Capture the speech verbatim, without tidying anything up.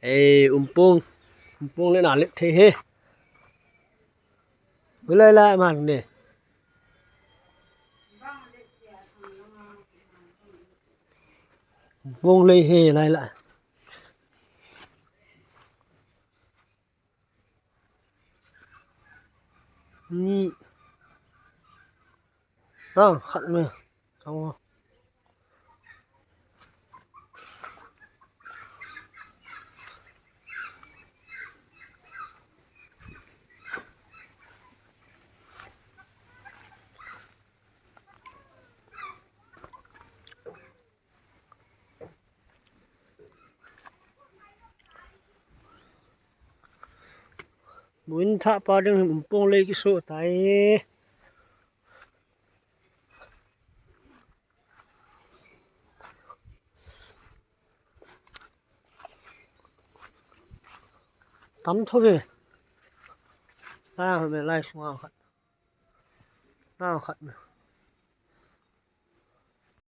Ei, umpung. Umpung le na le thei he. Ulai la man ne. Umpung le he lai la. Ni. Ah, khat me. Kang. Buin thah pa ding umpung le kiso tai. Tam tho ve. Lai ho me lai sunga khat. Lai khat me.